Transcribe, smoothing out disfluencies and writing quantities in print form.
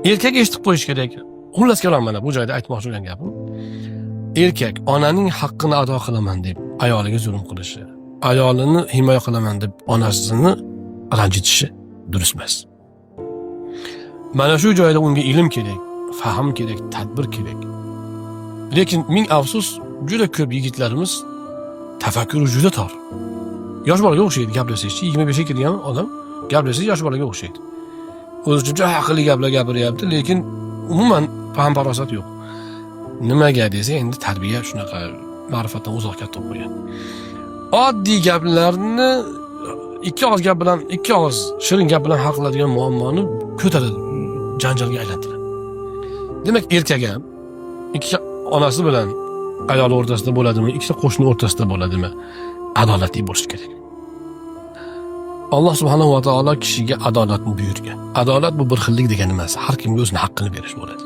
Erkak eshitib qo'yish kerak. Xullas kalom, mana bu joyda aytmoqchi bo'lgan gapim, erkak onaning haqqini ado qilaman deb ayoliga zulm qilishi, ayolini himoya qilaman deb onasini ranjitishi durust emas. Mana shu joyda unga ilm kerak, fahm kerak, tadbir kerak. Lekin ming afsus, juda ko'p yigitlarimiz tafakkuri juda tor, yosh bolaga o'xshaydi gaplashishchi. 25ga kirgan odam gaplashsa, yosh bolaga o'xshaydi. O'zi juda aqlli gaplar gapiryapti, lekin umuman fahm farosat yo'q. Nimaga desa, endi tarbiya shunaqa, ma'rifatdan uzoq katta bo'lib qo'ygan. Oddiy gaplarni ikki og'iz gap bilan, ikki og'iz shirin gap bilan hal qiladigan muammoni ko'taradi, janjalga aylantiradi. Demak, erkak ham ikki onasi bilan ayoli o'rtasida bo'ladimi, ikkita qo'shni o'rtasida bo'ladimi, adolatli bo'lishi kerak. Alloh subhanahu va taolo kishiga adolatni buyurgan. Adolat bu bir xillik degani emas, har kimga o'zini haqqini berish bo'ladi.